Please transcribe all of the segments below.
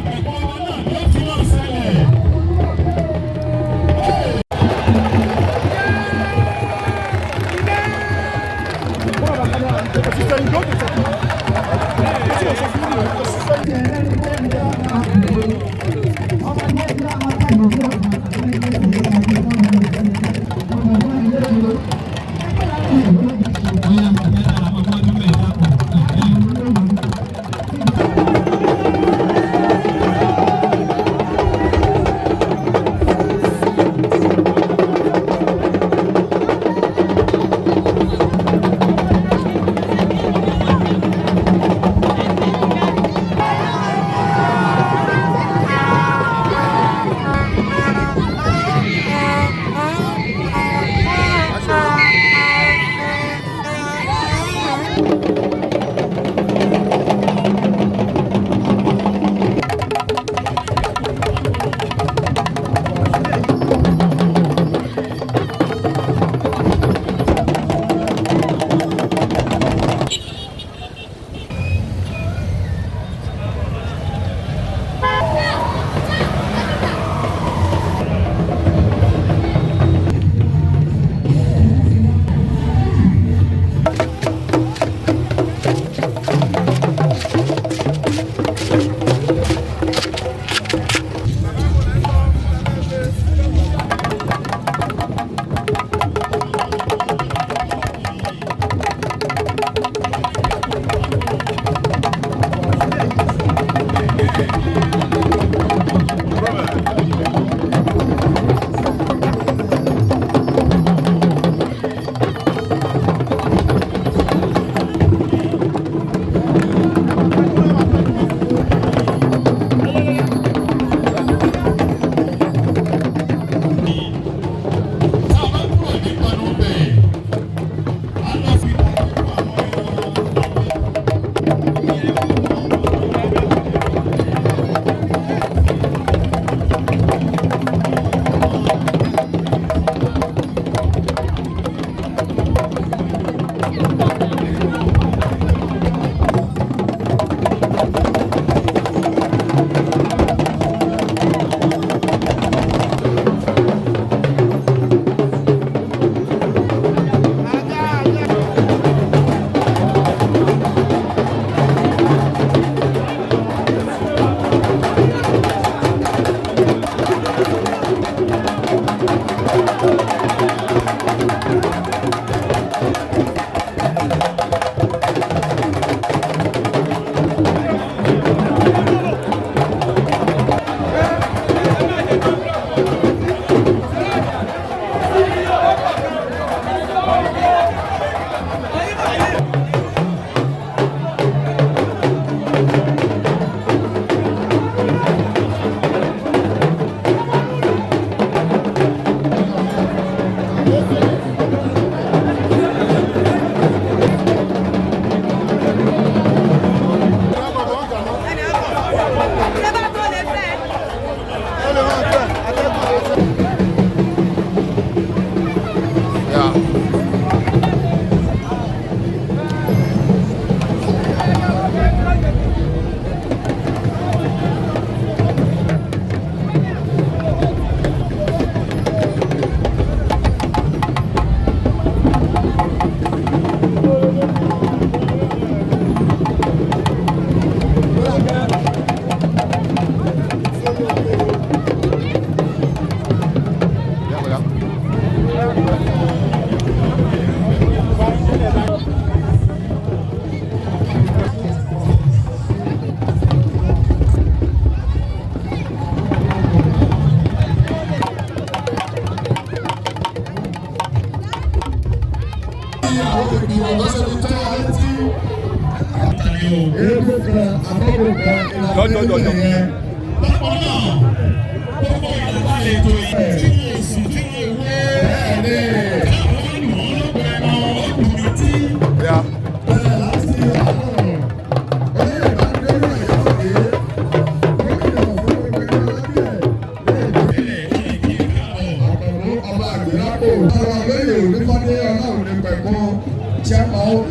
Ìpẹ̀kọ́ wa náà yóò ti máa ṣẹlẹ̀. Tá a bá kúrò ní panu bẹ̀, a lọ sí Jọjọjọjọ. Bákan náà, gbogbo ìjọba ètò yìí tí wọ́n sì tí wọ́n wé. Táwọn olùmọ̀ọ́lọ́gbọ̀n ẹran ọkùnrin tí. Yeah. Chairman,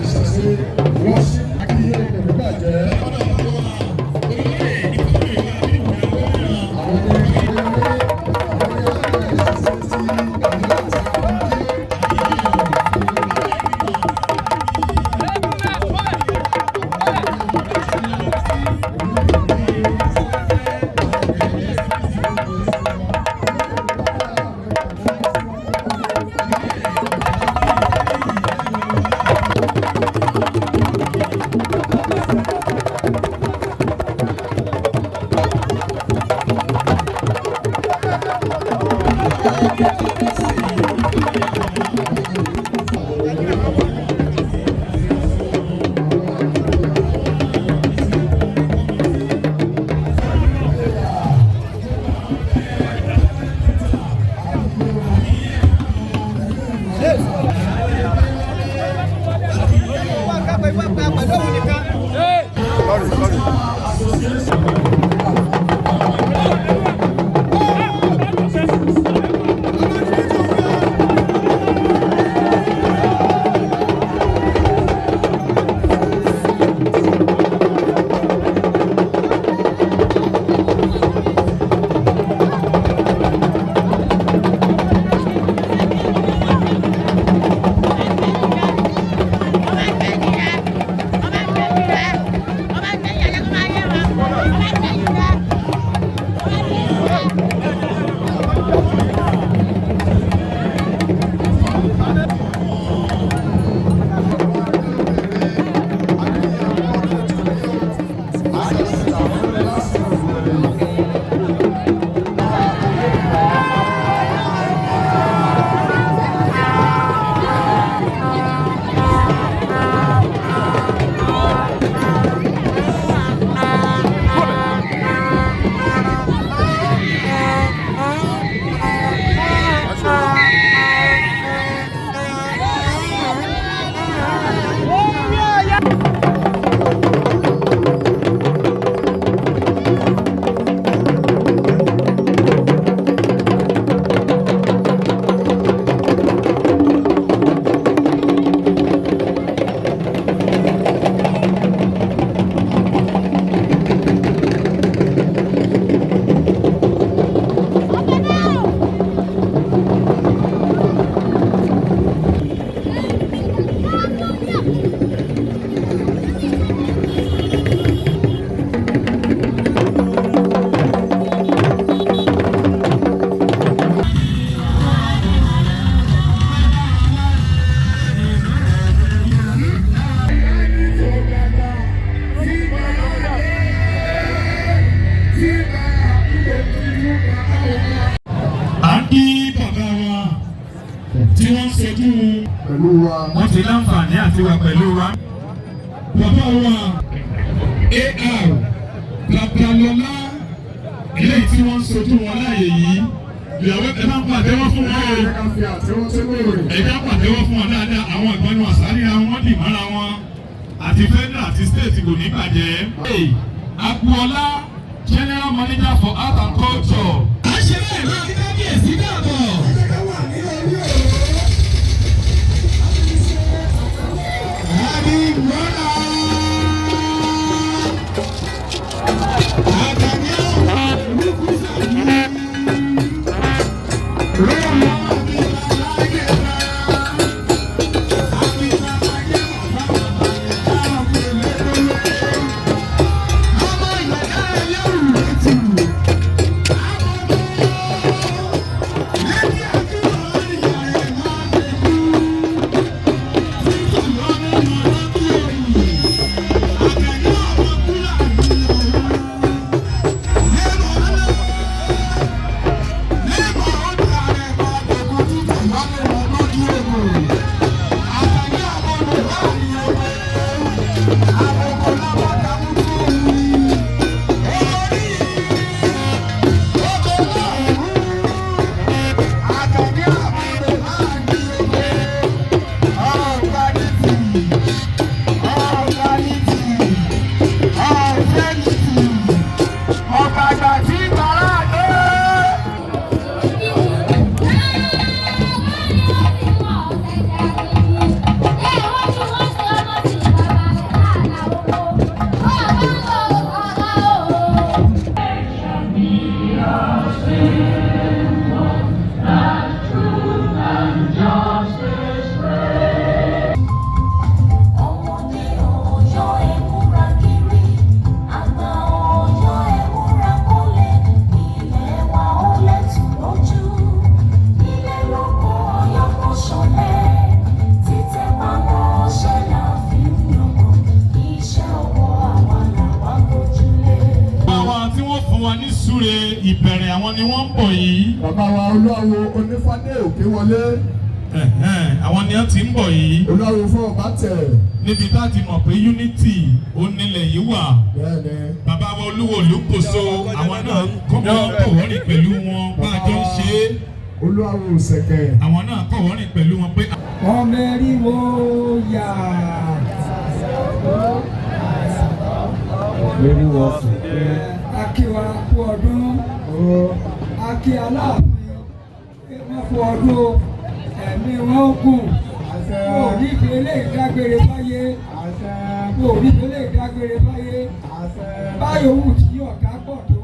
Kí bàbá wa tí wọ́n ń ṣojú Pẹ̀lú wa. Wọ́n ti láǹfààní àti wà pẹ̀lú wa. Bàbá wa AR Babalọ́lá, eléyìí tí wọ́n ń ṣojú wọn láàyè yìí, ìyàwó, ẹ máa ń pàtẹ́wọ́ fún wọn o. Ẹ ká fi àtẹ́wọ́ tó lóore. Ẹ já pàtẹ́wọ́ fún wọn dáadáa. Àwọn ìgbọ́nú àsáríra wọn dì mọ́ra wọn, àti federal àti state, kò ní bàjẹ́. Agboola, General Manager for Art and Culture. A ṣe bẹ́ẹ̀ máa kí kábíyèsí dàbọ̀. Ẹ jẹ́ ká wà ní orí òró. Àbí mọ́ra. Àgàní olùkúsà yìí. Rọ́ọ̀mù àbí alágẹ̀dá. Àbí alágẹ̀dá bàbá bàbá. Ọmọ ìyá ẹlẹ́rù létí. Létí àdúrà ìyá ẹ̀ máa dẹ̀kú. Títù lọ́nà lọ́dún òyìn. Àgàní ọmọ Fúlàní lòun. Lẹ́mọ̀ ọlọ́. Lẹ́mọ̀ ọdún ààrẹ máa dẹ̀kú títù lọ́nà lọ́dún òyìn. Àgàní ọmọ Fúlàní lòun. Àbùkù lọ́wọ́ kàmúkú omi. Orí oko lọ́hùn-ún. Àgàní àbúrò máa ń gbé. Ọ̀gbanitì, ọ̀gbanitì, ọ̀fẹ́nitì, ọ̀gbàgbà tí gbàrà dé. Ọmọdé Ọ̀yọ́, ẹ múra kiri, àgbà Ọ̀yọ́, ẹ múra kólẹ̀, ilẹ̀ wa ó lẹ́tù lójú. Ilé lóko Ọ̀yọ́ kò ṣọlẹ̀, títẹ̀ pamọ́ ṣe là fi ń yangàn, iṣẹ́ ọwọ́ àwa làwa gbójúlé. Bàbá wa tí wọ́n fún wa ní súre ìbẹ̀rẹ̀, àwọn ni wọ́n ń bọ̀ yìí. Bàbá wa Olúwawo Onífádé Òkè wọlé. Ẹ̀hẹ́n, àwọn ni wọ́n ti ń bọ̀ yìí. Olúwawo fún ọba tẹ̀. Níbi tá a ti mọ̀ pé unity ó nílẹ̀ yìí wà. Bẹ́ẹ̀ni. Bàbá wa Olúwo Olúkòso, àwọn náà kọ́ kọ̀wọ́rìn pẹ̀lú wọn bá a jọ ń ṣe é. Olúwawo Sẹ̀kẹ̀. Àwọn náà kọ̀wọ́rìn pẹ̀lú wọn pé Ọmọ eriwo yà. Eriwo ọ̀sùn. Akíwa kú ọdún, akí Aláàfin wọn kú ọdún o, ẹ̀mí wọn gùn, wọn ò ní fi eléyìí dágbére fáyé, wọn ò ní fi eléyìí dágbére fáyé. Báyọ̀ wù tí ọ̀tá pọ̀ tó,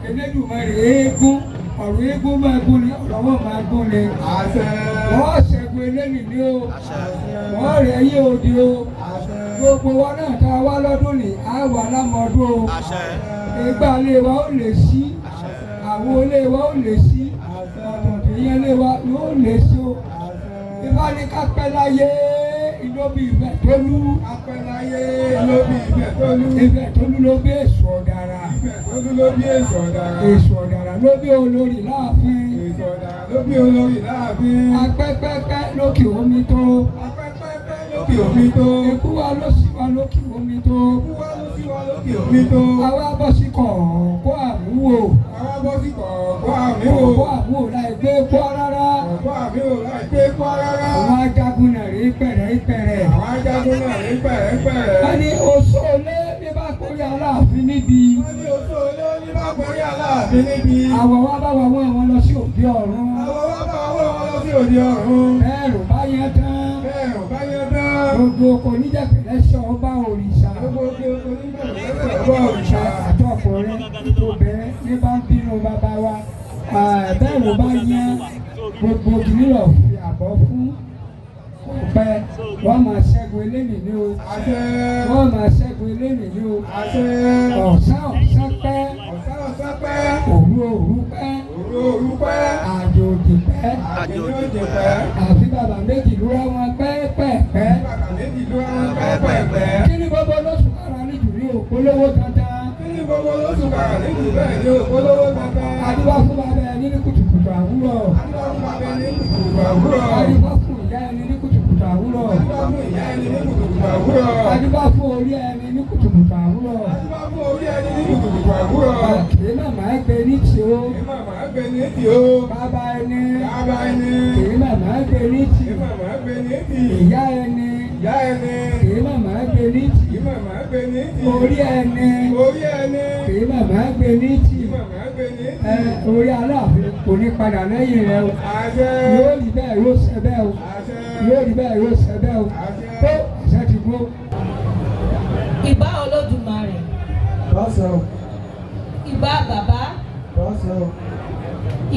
Elédùmarè, eégún ọ̀rọ̀ eégún máa gún ni, ọ̀rọ̀ wọn máa gún ni. Wọ́n ṣẹ́gun eléyìí ni o, wọ́n rẹ̀ yé òde o. Gbogbo wa náà tá a wá lọ́dún ní àwa lámọdún o. Ìgbà ilé wa ó lè sí, àwọn ilé wa ó lè sí, ọ̀tọ̀ọ̀tọ̀ yẹn ilé wa yóò lè sí o. Ìbá ní ká pẹ́ láyé ìlóbi ìfẹ́ tó lú. Apẹ́ láyé ló bí ìfẹ́ tó lú. Ìfẹ́ tó lú ló bí èso ọ̀dàrà. Ìfẹ́ tó lú ló bí èso ọ̀dàrà. Èso ọ̀dàrà ló bí olórí láàfin. Èso ọ̀dàrà ló bí olórí láàfin. Apẹ́pẹ́pẹ́ lókè omi tó. Apẹ́pẹ́pẹ́ lókè omi tó. Ikú wa ló sì wá lókè omi tó. Ikú wa ló sí wa lókè omi tó. Àwa bọ́ sí kọ̀ọ̀kọ́ àmúwò. Àwa bọ́ sí kọ̀ọ̀kọ́ àmì wò. Kọ̀ọ̀kọ́ àmúwò láì gbé kọ́ rárá. Kọ̀ọ̀kọ́ àmì wò láì gbé kọ́ rárá. Àwọn ajagun náà rí pẹ̀rẹ́ pẹ̀rẹ́. Àwọn ajagun náà rí pẹ̀rẹ́pẹ̀rẹ́. Wọ́n ní oṣó lé ní bá kórè Aláàfin níbi. Wọ́n ní oṣó olé ní bá kórè Aláàfin níbi. Àwọ̀ wa bá wà wọ́n àwọn lọ sí òde ọ̀run. Àwọn wa bá wọ́n wọn lọ sí òde ọ̀run. Bẹ́ẹ̀ ló bá yẹn tán. Bẹ́ẹ̀ ò bá yẹn tán. Gbogbo kò ní jẹ́ pẹ̀lẹ́sẹ̀ ọba òrìṣà. Gbogbo kò ní jẹ́ pẹ̀lẹ́sẹ̀ ọba òrìṣà. Àtọkùnrin tó bẹ̀rẹ̀ ní bá ń bínú bàbá wa. Bẹ́ẹ̀ ló bá yẹn, gbogbo kìnìún fi àbọ̀ fún ọ̀pẹ. Wọ́n máa ṣẹ́gun eléyìí ní o. Àṣẹ. Wọ́n máa ṣẹ́gun eléyìí ní o. Àṣẹ. Ọ̀sán ọ̀sán pẹ́. Ọ̀sán ọ̀sán pẹ́. Òru òru pẹ́. Òru òru pẹ́. Àjòjì pẹ́. Àjòjì pẹ́. Àfi bàbá méjì ló rá wọn pẹ́ẹ́pẹ́ẹ́pẹ́. Bàbá méjì ló rá wọn pẹ́ẹ́pẹ́ẹ́pẹ́. Kí ni gbogbo lóṣù kára níjù ní òpólówó dandan? Kí ni gbogbo lóṣù kára níjù bẹ́ẹ̀ ní òpólówó dandan? Adúbá fún bàbá ẹni ní kùtùkùtù àwúrọ̀. kùtùkùtù àwúrọ̀. Adífá fún ìyá ẹni ní kùtùkùtù àwúrọ̀. Adífá fún ìyá ẹni ní kùtùkùtù àwúrọ̀. Adífá fún orí ẹni ní kùtùkùtù àwúrọ̀. Adífá fún orí ẹni ní kùtùkùtù àwúrọ̀. Kìí màmá gbé ní tì ó. Kìí màmá gbé ní tì ó. Bàbá ẹni. Bàbá ẹni. Kìí màmá gbé ní tì. Kìí màmá gbé ní tì. Ìyá ẹni. Ìyá ẹni. Kìí màmá gbé ní tì. Kìí màmá gbé ní tì. Orí ẹni. Orí ẹni. Kìí màmá gbé ní tì. Kìí màmá gbé ní tì. Ẹ orí Aláàfin kò ní padà lẹ́yìn rẹ o. Àṣẹ. Yóò rí bẹ́ẹ̀ yóò ṣẹ bẹ́ẹ̀ o. Àṣẹ. Yóò rí bẹ́ẹ̀ yóò ṣẹ bẹ́ẹ̀ o. Àṣẹ. Tó àṣẹ ti gbó. Ìbà Olódùmarè, Bọ́sẹ̀ o. ìbà bàbá, Bọ́sẹ̀ o.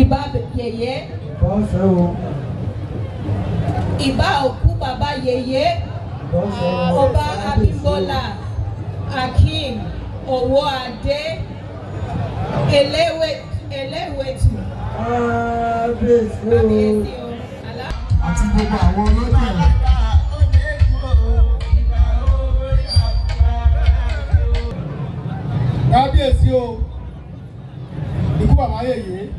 ìbà yèyé, Bọ́sẹ̀ o. ìbà òkú bàbá yèyé, Bọ́sẹ̀ o. Ọba Abímbọ́lá Akeem Owóadé Eléwétù. Kábíyèsí o. Kábíyèsí o. Àti gbogbo àwọn olóyè. Kábíyèsí o, ikú bàbá yèyé,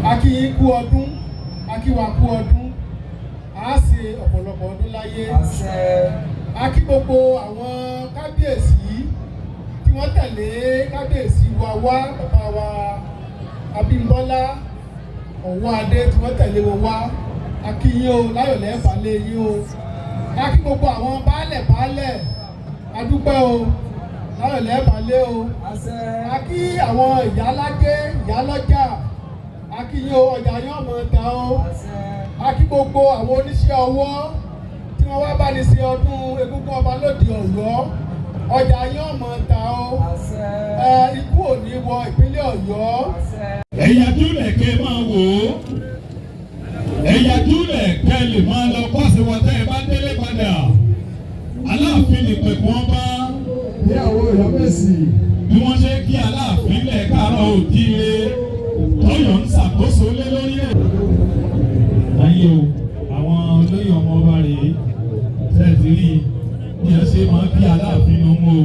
a kí yín kú ọdún, a kí wa kú ọdún, a ṣe ọ̀pọ̀lọpọ̀ ọdún láyé. Àṣẹ. A kí gbogbo àwọn kábíyèsí tí wọ́n tẹ̀lé kábíyèsí wa wá, bàbá wa Abímbọ́lá Ọ̀wọ́adé tí wọ́n tẹ̀lé wọn wá, a kí yín o, láyọ̀ lẹ́ẹ̀bà lé yín o. A kí gbogbo àwọn baálẹ̀ baálẹ̀, a dúpẹ́ o, láyọ̀ lẹ́ẹ̀bà lé o. Àṣẹ. A kí àwọn ìyálájé, ìyálọ́jà, a kí yín o, ọjà yín ọmọ ta o. Àṣẹ. A kí gbogbo àwọn oníṣẹ́ ọwọ́ tí wọ́n wá bá ní ṣe ọdún Egúngún Ọba lóde Ọ̀yọ́, ọjà yín ọmọ ta o. Àṣẹ. Ẹ ikú ò ní wọ ìpínlẹ̀ Ọ̀yọ́. Àṣẹ. Ẹ̀yà júlẹ̀ kẹ́ ẹ máa wò ó, ẹ̀yà júlẹ̀ kẹ́ ẹ lè máa lọ kọ́sí wọn tẹ́ ẹ bá délé padà. Aláàfin nìpẹ̀kun ọba. Ìyàwó Ìyámẹ̀sì. Bí wọ́n ṣe kí Aláàfin lẹ̀ káàárọ̀ òjíire tọ́yọ̀ ń ṣàkóso lé lórí ẹ̀. Ayé o, àwọn olóyè ọmọ ọba rèé, ṣe ti rí i bí ẹ ṣe máa kí Aláàfin nù ú o,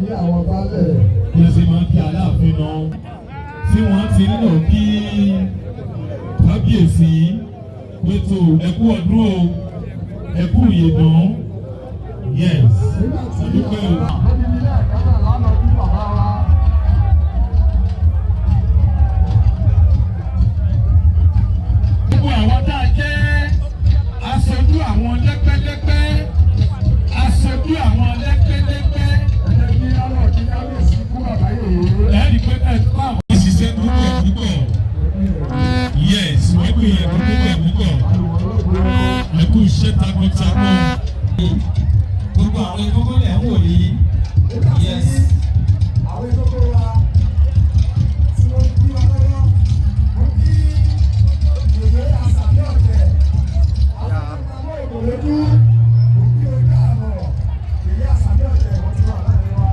Ìyàwó baálẹ̀. bí ẹ ṣe máa kí Aláàfin nù tí wọ́n ti ń lọ kí kábíyèsí pẹ̀tù ẹkú ọdún o, ẹkú ìyèdùn, yes, Nígbà tí àdúpẹ́ o. Lóbi ilé ẹ̀ka náà lánàá bí bàbá wa. Gbogbo àwọn tá a jẹ́ aṣojú àwọn lẹ́gbẹ́lẹ́gbẹ́, aṣojú àwọn lẹ́gbẹ́lẹ́gbẹ́. Ẹ jẹ́ kí á lọ kí kábíyèsí kú bàbá yèyé. Ẹ̀rí pé ẹ kọ́ àwọn ìṣiṣẹ́ púpọ̀ púpọ̀, yes, wọ́n gbìyànjú púpọ̀ púpọ̀, ẹ kú iṣẹ́ takuntakun. Gbogbo àwọn egúngún lẹ̀ ń wò yìí, yes. Àwọn ìkókó wa tí wọ́n kí wa lọ́wọ́, wọ́n kí yèyé àṣàbí ọ̀tẹ̀, àwọn ọmọ ìkòlójú, wọ́n kí ojú àbọ̀, yèyé àṣàbí ọ̀tẹ̀ wọ́n ti wà láàrin wa.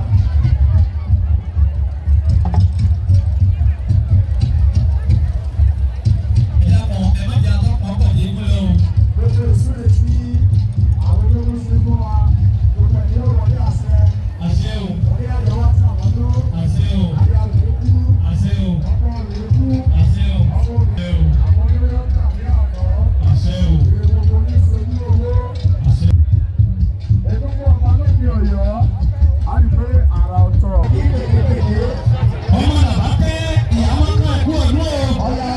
Ẹ dákun, ẹ má jẹ́ atọ́kùn ọkọ̀ yìí múlẹ̀ o. Gbogbo ìsúre tí àwọn ológun ṣe fún wa, gbogbo ẹ̀ ní ó wọlé àṣẹ, Àṣẹ o, wọlé ayọ̀ wá tí àwọn ló, àṣẹ o, aya rèé kú, àṣẹ o, ọkọ rèé kú, àṣẹ o, ọmọ àṣẹ o, àwọn olóyè ọ̀tà ní àná, àṣẹ o, èrè gbogbo ní sojú owó. Àṣẹ. Egúngún ọba lóde Ọ̀yọ́, a rí pé àrà ọ̀tọ̀. Ọmọ làbákẹ́ ìyàwó náà kú ọdún o. Ọya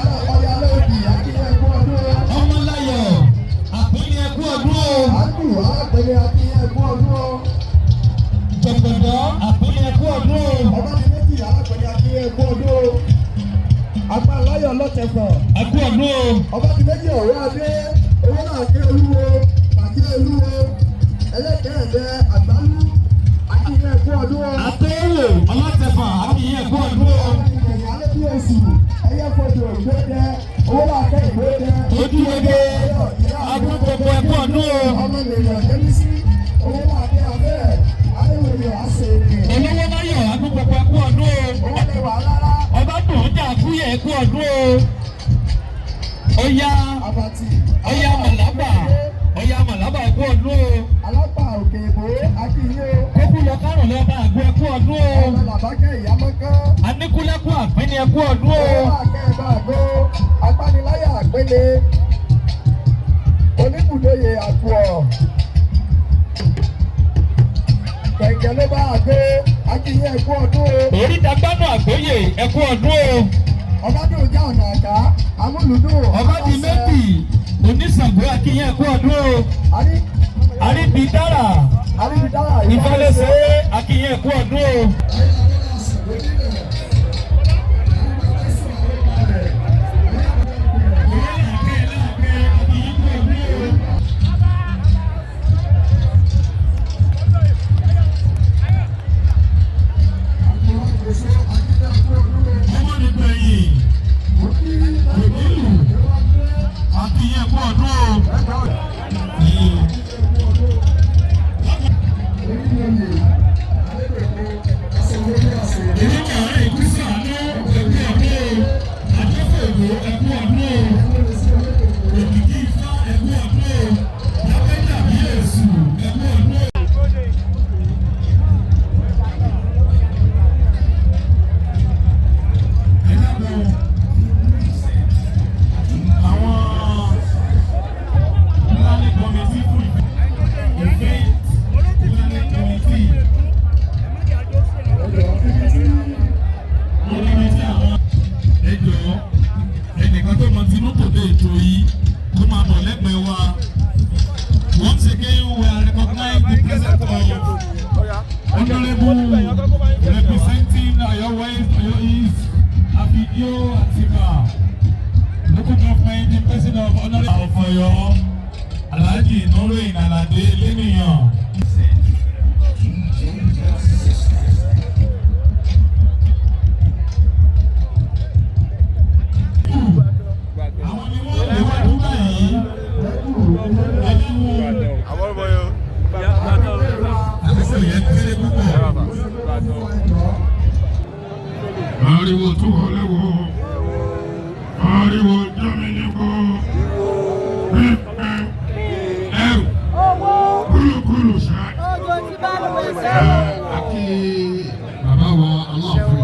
lóòdì, akínyẹ kú ọdún o. Ọmọ láyọ̀ àpínlẹ̀ ẹkú ọdún o. Àdù alápẹ̀lẹ̀ akínyẹ kú ọdún o. Jọ̀gbọ̀dọ̀ àpínlẹ̀ ẹkú ọdún o. Ọba ti méjì alápẹ̀lẹ̀ akínyẹ kú ọdún o. Agbáláyọ̀ lọ́tẹ̀fọ̀. Ẹkú ọdún o. Ọba ti méjì ọ̀rẹ́ adé, owó náà ké olúwo, pàkí olúwo, ẹlẹ́kẹ̀ẹ́dẹ́ àgbálú, akínyẹ kú ọdún o. Àtẹ̀wò ọlọ́tẹ̀fà àpínlẹ̀ ẹkú ọdún o. Ìgbẹ̀yìn alẹ́ bí oṣù, ẹyẹ fojú ìgbẹ́dẹ, owó náà kẹ́ ìgbẹ́dẹ. Ojúlóge agbókòkò ẹkú ọdún o. Ọmọ ènìyàn jẹ́bísí, owó náà dé abẹ́, aléwòye àṣẹ ènìyàn. Olówó láyọ̀ agbókòkò ẹkú ọdún o. Owó lè wà lára, Ọba dùn jà kúyẹ̀ ẹkú ọdún o. Ọya àbàtì. ọya màlábà, ọya màlábà ẹkú ọdún o. Alápá òkè ìbò, akínyó. Kókú lọ kárùn lọ́ba àgbo ẹkú ọdún o. Ọmọ làbákẹ́ ìyámọ́kán. Aníkúlẹ́kù àpínlẹ̀ ẹkú ọdún o. Owó náà kẹ́ ẹ̀ bá àgbo, agbániláyà àgbélé. Oníbùdóye àkùọ̀. Kẹ̀kẹ́ ló bá àgbé akínyẹ ẹ̀kú ọdún o. Oríta gbánú àgbóyè ẹkú ọdún o. Ọbádùn jẹ́ ọ̀nà àká amúlùdùn. Ọba di méjì oníṣàngó akínyẹ ẹkú ọdún o. Àrí Àríbidára àríbidára ìfọlẹ́sẹ̀ akínyẹ ẹkú ọdún o. Ọmọ nígbẹ̀yìn òbílù akínyẹ ẹkú ọdún o. Èmi kàrẹ́ ìkúsà ní ẹkú ọdún o. Àjọpọ̀ ẹkú ọdún o. Òkìkí ifá ẹkú ọdún o. Lápẹ́jà bí èsù ẹkú ọdún o. Ẹ dákun, àwọn planning committee fún event planning committee. Lórí tí àwọn ẹjọ́ ẹnìkan tó mọ tinú tòde ètò yìí kó máa bọ̀ lẹ́gbẹ̀ẹ́ wa. Once again, we are recognize the presence of Honourable representing Oyo West, Oyo East, Abidio Atiba, local government in person of Honourable of Oyo, Alhaji Nuru Alade Leniyan. Àwọn ni wọ́n lè wá dúpẹ́ yìí. Ẹni wo àkókò yẹn kéré púpọ̀. Ariwo tó wọlé wo, ariwo jámi ní kó, pípẹ́ ẹrù, kúlùkúlù ṣá. Àti bàbá wa Aláàfin,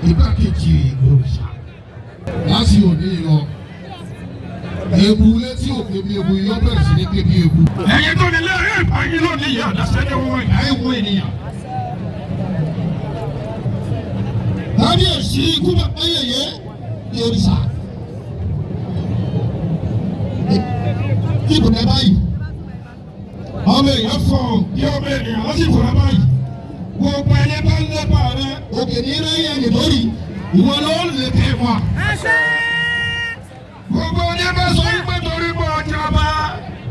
igbákejì òrìṣà láti òní lọ, ewu létí òkè bí ewu yọ bẹ̀rẹ̀ sí ní ké bí ewu. Ẹyin tó ní lẹ́rìí ìbáyé lónìí yìí àdáṣẹ́ ní owó ìyá ìwọ ènìyàn. Kábíyèsí ikú bàbá yèyé ní òrìṣà. Ibùdó báyìí, Ọmọ èèyàn fọ̀ bí ọmọ ènìyàn wọ́n sì fura báyìí. Gbogbo ẹni bá ń lépa rẹ, òkè ní rẹ́yìn ẹni lórí. Ìwọ ló ń lè tẹ̀ wá. Gbogbo ẹni bá sọ wípé torí bọ́ ọjà bá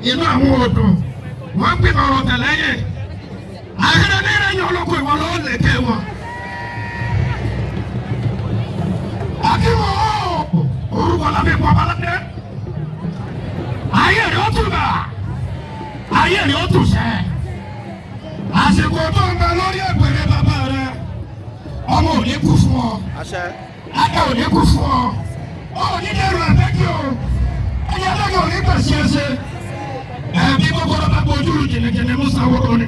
inú àwọn odò, wọ́n ń gbìmọ̀ ọ̀rọ̀ tẹ̀lẹ́yìn. Àkàrà ní ìrẹ̀yìn olóko ìwọ ló ń lè tẹ̀ wọ́n. Akíwọ̀ orúkọ lábẹ́ ìpọ̀ abaládé. Ayé rẹ̀ ó tùbà, ayé rẹ̀ ó tùsẹ̀. Àsìkò tó ń bẹ lórí ẹ̀pẹ̀rẹ̀ bàbá rẹ̀, ọmọ ò ní kú fún ọ. Ata ò ní kú fún ọ. Ó ní dẹrù ẹ̀fẹ́kì o. Ẹni adájọ́ ò ní gbà sí ẹsẹ̀. Ẹ̀bí gbogbo ọba gbojú jìnnìjìnnì Musa wọ́rọ̀ ni.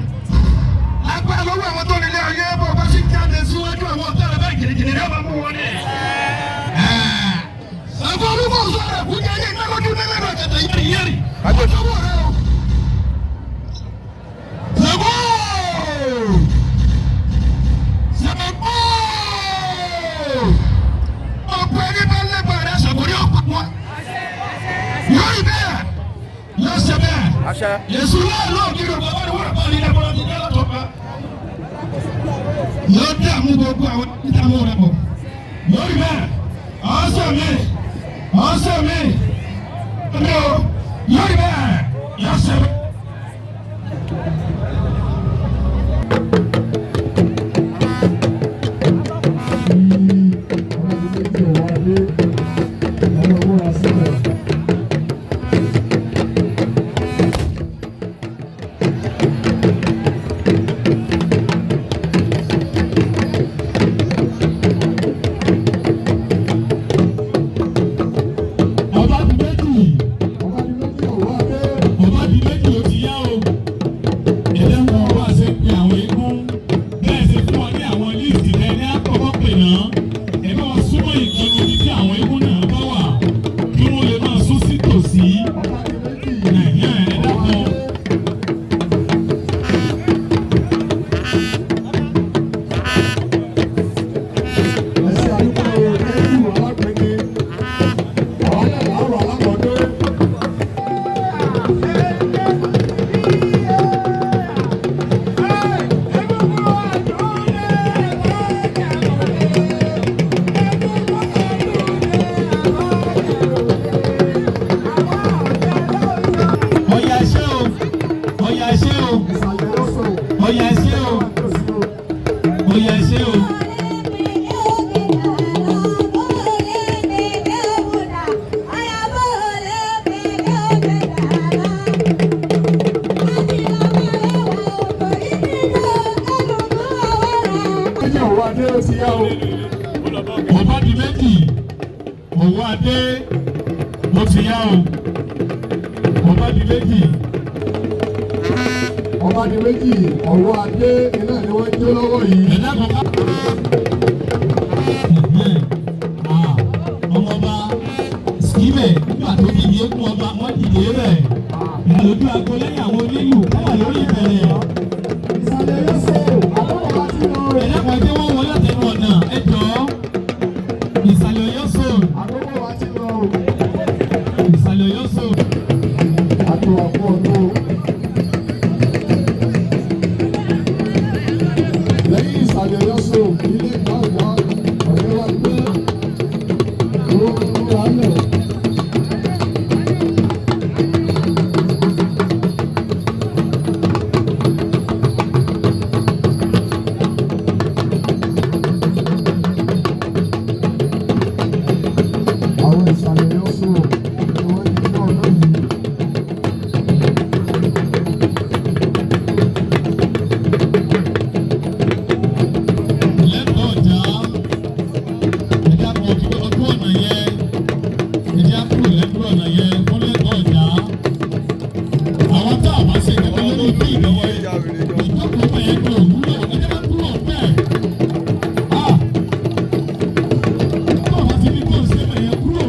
Agbára lọ́wọ́ àwọn tó nílé ayé bọ̀ bá sì jáde síwájú àwọn ọ̀tá rẹ̀ báyìí jìnnìjìnnì rẹ̀ bá mú wọn ni. Ẹ̀fọ́ olúkọ̀ sọ̀rọ̀ kú jẹ́ ní ìnáwó nílẹ̀ rẹ̀ tẹ̀tẹ̀ yẹ́rì yẹ́rì. Ọjọ́ rẹ̀ o. Ṣàngó! Ṣàngó! Ọ̀pọ̀ ẹni bá lẹ́gbà rẹ̀ Ṣàngó ní ọ̀pọ̀ wọn. Yóò rí bẹ́ẹ̀, yóò ṣe bẹ́ẹ̀. Èṣù náà lóò kí ló bàbá ni wọ́n bá ní ẹgbẹ́ ti dá látọ̀ bá. Yóò dààmú gbogbo àwọn ìdààmú rẹ̀ bọ̀. Yóò rí bẹ́ẹ̀, ọ̀sẹ̀ mi, ọ̀sẹ̀ mi, mi ò, yóò rí bẹ́ẹ̀, yóò ṣe bẹ́ẹ̀. Ọba di méjì. Ọba di méjì. Ọbádìméjì Owóadé mo ti yá o. Ọbádìméjì. Ọbádìméjì Owóadé iná ni wọ́n jó lọ́wọ́ yìí. Ẹ̀dá kan ká. Ọmọọba síbẹ̀ nígbà tó dìde kún ọba wọ́n dìde bẹ̀. Ìlójú aago lẹ́yìn àwọn onílù wọ́n wà lórí ìbẹ̀rẹ̀. Ìsàlẹ̀ yóò sọ àkókò wa ti lọ. Ẹ̀dá kan tí wọ́n wọlé àtẹnu ọ̀nà ẹ jọ̀ọ́. Ìsàlẹ̀ Ọ̀yọ́ zone. Àkókò wa ti lọ. Ìsàlẹ̀ Ọ̀yọ́ zone. Àti ọ̀pọ̀ ọdún. Lẹ́yìn Ìsàlẹ̀ Ọ̀yọ́ zone, ilé ìgbàgbọ́ ọ̀yọ́ wa gbé owó múra lẹ̀. Àwọn Ìsàlẹ̀ Ọ̀yọ́ zone ni wọ́n ti gbọ́ ọdún yìí. Lẹ́kọ̀ọ́ ọ̀já ẹ̀dá kan ojú ọ̀nà yẹn ẹ̀dá kúrò lẹ́kọ̀ọ́ ọ̀nà yẹn fún lẹ́kọ̀ọ́ ọ̀já. Àwọn tá a bá ṣe kẹ́kọ̀ọ́ lórí bí ìdánwò ìjókòó bẹ́ẹ̀ kò wúlò ẹ̀dá bá kúrò bẹ́ẹ̀. Tó o bá ti ní kó o ṣe bẹ̀ yẹn kúrò.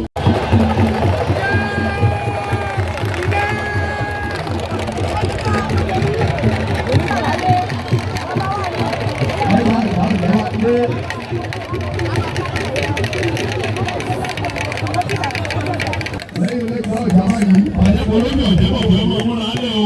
Lẹ́yìn lẹ́kọ̀ọ́ ọ̀já báyìí. Àjẹpọ̀ lórí ọ̀jẹ̀ bọ̀ pé ọmọ múra lé o.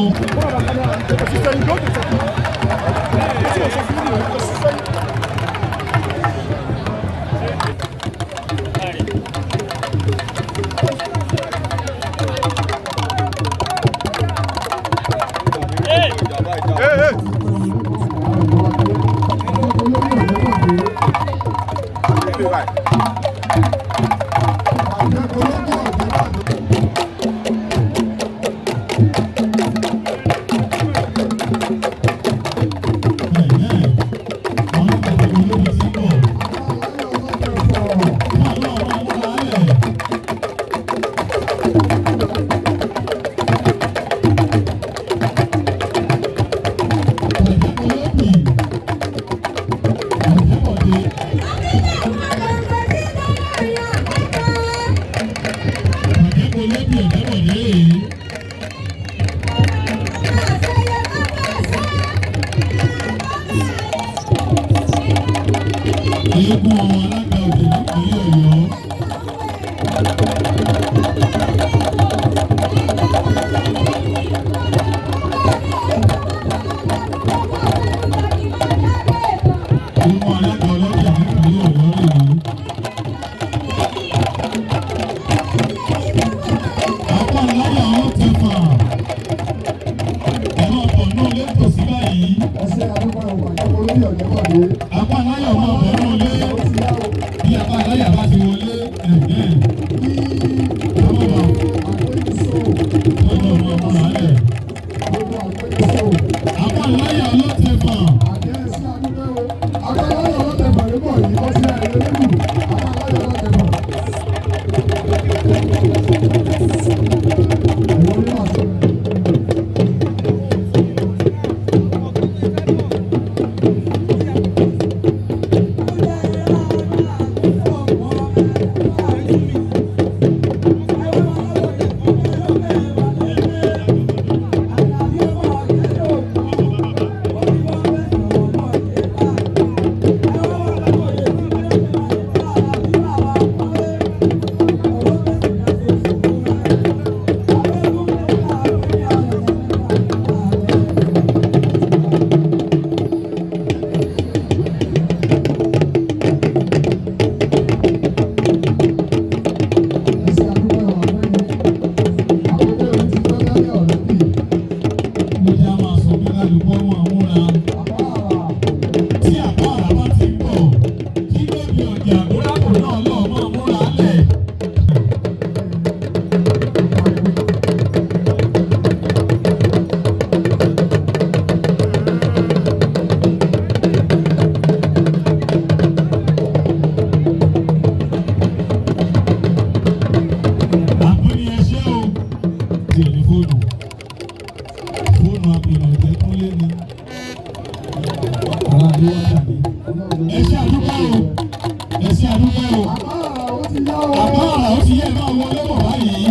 Ẹ ṣé àdúgbò o. Àbá àrà ó ti yẹ máa wọlé bọ̀ báyìí.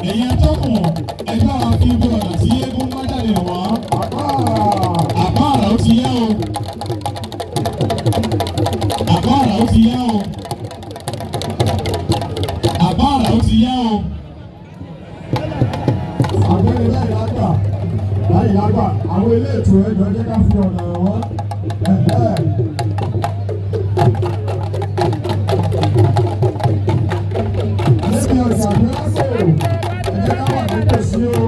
Ẹ̀yin atọ́kùn ẹgbẹ́ àwọn fi ibi ọ̀nà tí eégún bá jáde wọ́n. Àbá àrà ó ti yẹ o. Àbá àrà ó ti yẹ o. Àbá àrà ó ti yẹ o. Àgbẹ̀rẹ̀ láì lágbà láì lágbà àwọn ilé ètò ẹjọ́ jẹ́ ká fi ọ̀nà wọn. Níbi ọjà àgbẹ̀rẹ̀ ẹ jẹ́ ká wà nítòsí o.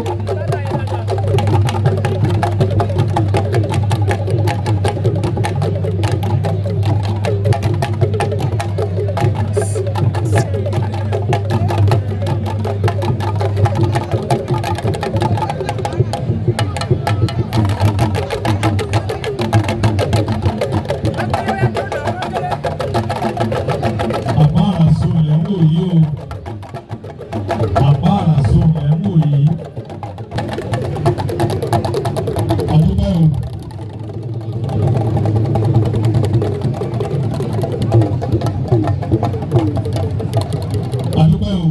Àbá àrà sùn lẹ̀ ń wò yìí o. Àbá àrà sùn lẹ̀ ń wò yìí. Àdúgbò o. Àdúgbò o.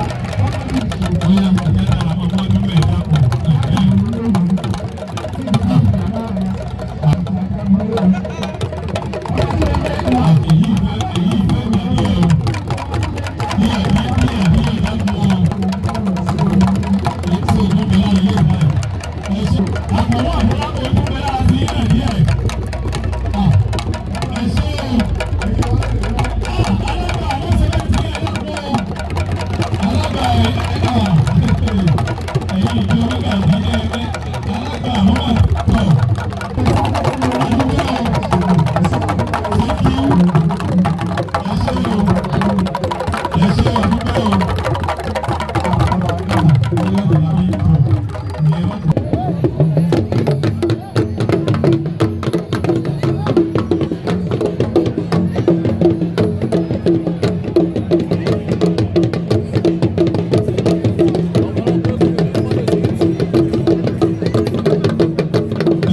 Bóyá ẹ̀jẹ̀ dára máa mú ọdún mẹ́ẹ̀ẹ́dá pọ̀. Èyí ìfẹ́ èyí ìfẹ́ mi ni o. Díẹ̀ díẹ̀ díẹ̀ díẹ̀ dákun o. Èyí tí ògùn bẹ lára ilé ìfẹ́. Ẹ ṣe àpòwọ́ àbúrò ògùn bẹ lára sí ilẹ̀ díẹ̀. Ẹ ṣe o. Alága àwọn ṣe lè ti ẹ̀ dákun o. Alága ẹ̀ ẹ̀yìn ìjọ mẹ́ta ìdílé ẹ̀ alága àwọn àtọ̀. Àdúgbò o. Thank you. Ẹ ṣé o. Ẹ ṣé o, àdúgbò o.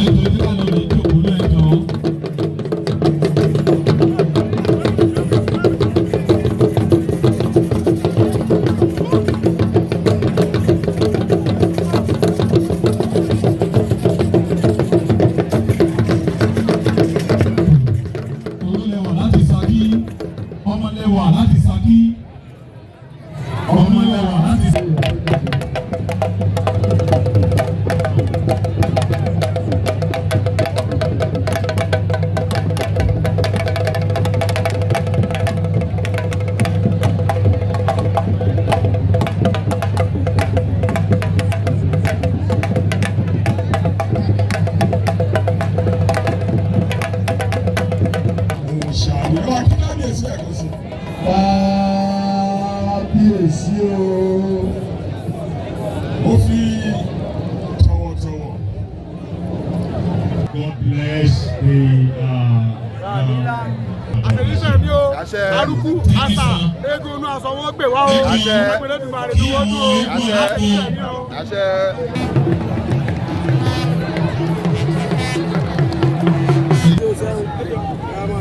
Ẹjọ́ tí wàá lọ lè jókòó lẹ́jọ́. Olúlẹ̀wà láti Ṣakí, ọmọlẹ́wà láti Ṣakí, ọmọlẹ́wà láti Ṣakí. Òòṣà kí kábíyèsí ẹ̀kọ́ sí. Kábíyèsí o. Ó fi tọ̀wọ̀tọ̀wọ̀. God bless the. Àtẹ̀jíṣẹ́ mi o, arúgbó, àṣà, eégún inú aṣọ wọn gbè wá o, ẹgbẹ̀rún tó wọ́n dún o, àtẹ̀jíṣẹ́ mi o. Bàbá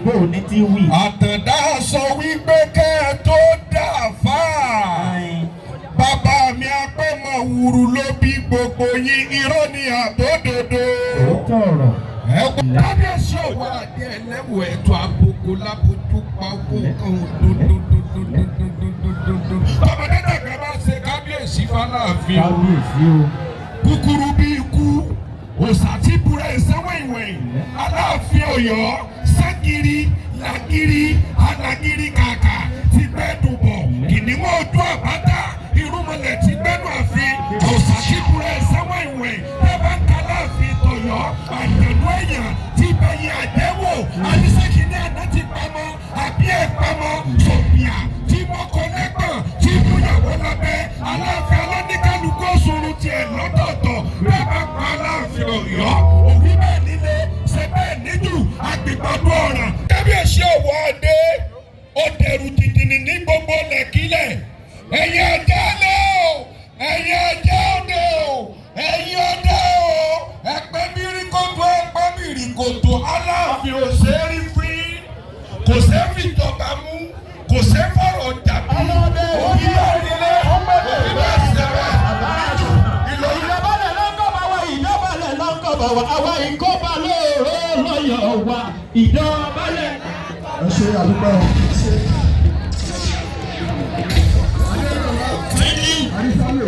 Bó o ní ti wí. Àtàndá sọ wípé kẹ́ ẹ tó dà fà. Bàbá mi apẹ́mọ̀ wùrù ló bí gbogbo yín, irọ́ ni àbódodo. Òótọ́ ọ̀rọ̀. Kábíyèsí òwò àdé ẹlẹ́wọ̀ ẹ̀tọ́ àbòkò lábójú pa owó kan òdodododododododo. Tọmọdé dàgbà bá ṣe kábíyèsí fáláàfin o. Kábíyèsí o. Kúkúrú bí ikú, òòṣà tí burẹ́ ìsẹ́wẹ̀ìwẹ̀yìn, Aláàfin Ọ̀yọ́, Ságiri, Làgiri, Alàgiri kàkà, ti gbẹ́dùn bọ̀, kìnìún ojú àbáta, irúnmọlẹ̀ ti gbẹ́nu àfin, òòṣà tí burẹ́ ìsẹ́wẹ̀ìwẹ̀yìn, tẹ́ bá ń ka Aláàfin tọ̀yọ́, àjẹ̀dú èèyàn ti bẹ̀yẹ àjẹ́wò, àdìsẹ́kìnní àná ti pamọ́, àbí ẹ̀ pamọ́, sòbìà tí mọ́kọ lẹ́gbọ̀n, tí múyàwó lábẹ́, Aláàfin alóníkálukú òṣòro tiẹ̀ lọ́tọ̀ọ̀tọ̀, bẹ́ẹ̀ bá pa Aláàfin Ọ̀yọ́, òwú bẹ́ẹ̀ nílé, ṣe bẹ́ẹ̀ níjù, àgbègbàdo ọ̀ràn. Kábíyèsí ọ̀wọ́ adé, ó dẹrù jìjìnì ní gbogbo lẹ̀kílẹ̀, ẹ̀yin ajá lé o, ẹ̀yin ajá òde o, ẹ̀yin ọdẹ o, ẹ̀pẹ́ mìrìkòtò, ẹ̀pẹ́ mìrìkòtò, Aláàfin ò ṣe é rí fín, kò ṣe é fi jọba mú, kò ṣe é fọ̀rọ̀ jàbí, òbí bẹ́ẹ̀ nílé, òbí bẹ́ẹ̀ ṣe bẹ́ẹ̀ níjù, ìlọrin. Ìjọbalẹ̀ lọ́kọ̀ bá wa, ìjọbalẹ̀ lọ́kọ̀ bá wa, àwa ìkọ́ba lóòró lọ́yọ̀ wa, ìjọbalẹ̀. Ẹ ṣe àdúgbò ẹ ṣe. Àrísálò.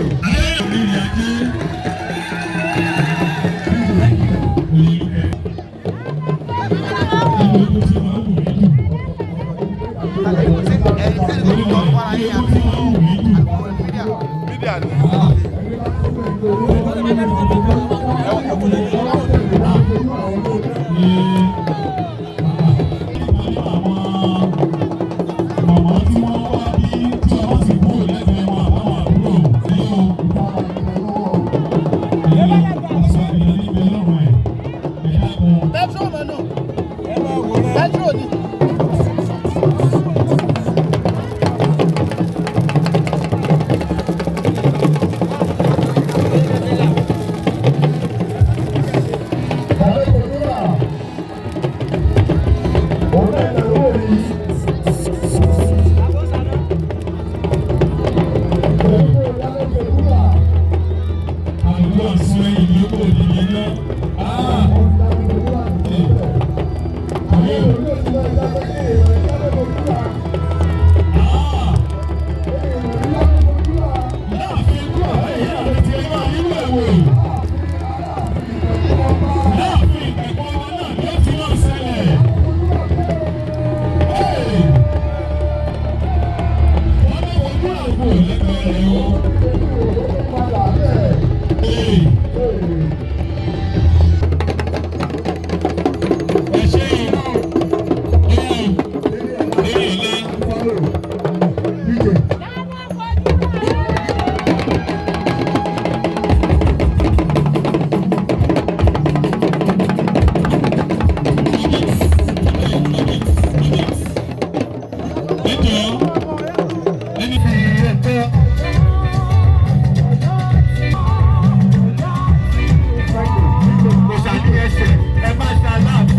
Màmá tí wọ́n wá bí tí wọ́n sì kúrò lẹ́gbẹ̀ẹ́ wọn àbáwọn àbúrò yóò aṣọ ìyá níbẹ̀ lọ́rùn ẹ̀ ẹ̀ dákun. Petrol mọ̀ náà. Petrol ni. Àdúgbò àsun ẹ̀yìn ní kò ní ní iná. Láàfin kú àwọn ìyá rẹ̀ ti ẹ máa nínú ẹ̀wò. Láàfin ìgbẹ̀kọ́ ọmọ náà ni ó ti máa ṣẹlẹ̀. Wọ́n bá wojú àgbo lẹ́gbẹ̀ẹ́ rẹ̀ o. Ẹ ṣe